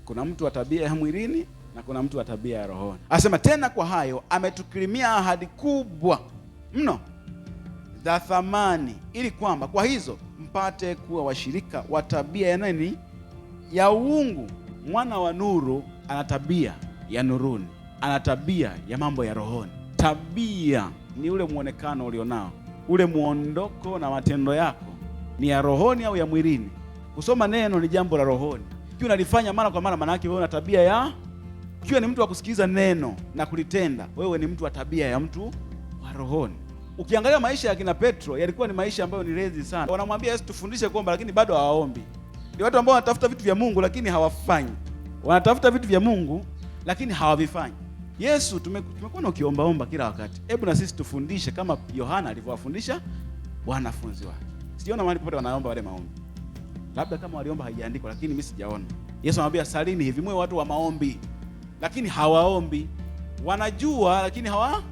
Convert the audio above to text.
Kuna mtu wa tabia ya mwilini na kuna mtu wa tabia ya rohoni. Asema tena, kwa hayo ametukirimia ahadi kubwa mno za thamani, ili kwamba kwa hizo mpate kuwa washirika wa tabia ya nani? Ya uungu. Mwana wa nuru ana tabia ya nuruni, ana tabia ya mambo ya rohoni. Tabia ni ule muonekano ulionao, ule muondoko na matendo yako ni ya rohoni au ya mwilini. Kusoma neno ni jambo la rohoni, kiwa unalifanya mara kwa mara, maana yake wewe una tabia ya, kiwa ni mtu wa kusikiliza neno na kulitenda, wewe ni mtu wa tabia ya mtu wa rohoni. Ukiangalia maisha ya kina Petro yalikuwa ni maisha ambayo ni lezi sana. Wanamwambia Yesu tufundishe kuomba, lakini bado hawaombi. Ni watu ambao wanatafuta vitu vya Mungu lakini hawafanyi. Wanatafuta vitu vya Mungu lakini hawavifanyi. Yesu, tumekuwa na ukiombaomba kila wakati, hebu na sisi tufundishe kama Yohana alivyowafundisha wanafunzi wake. Sijaona mahali popote wanaomba wale maombi, labda kama waliomba haijaandikwa, lakini mimi sijaona. Yesu anamwambia salini hivi, mwe watu wa maombi, lakini hawaombi. Wanajua lakini hawa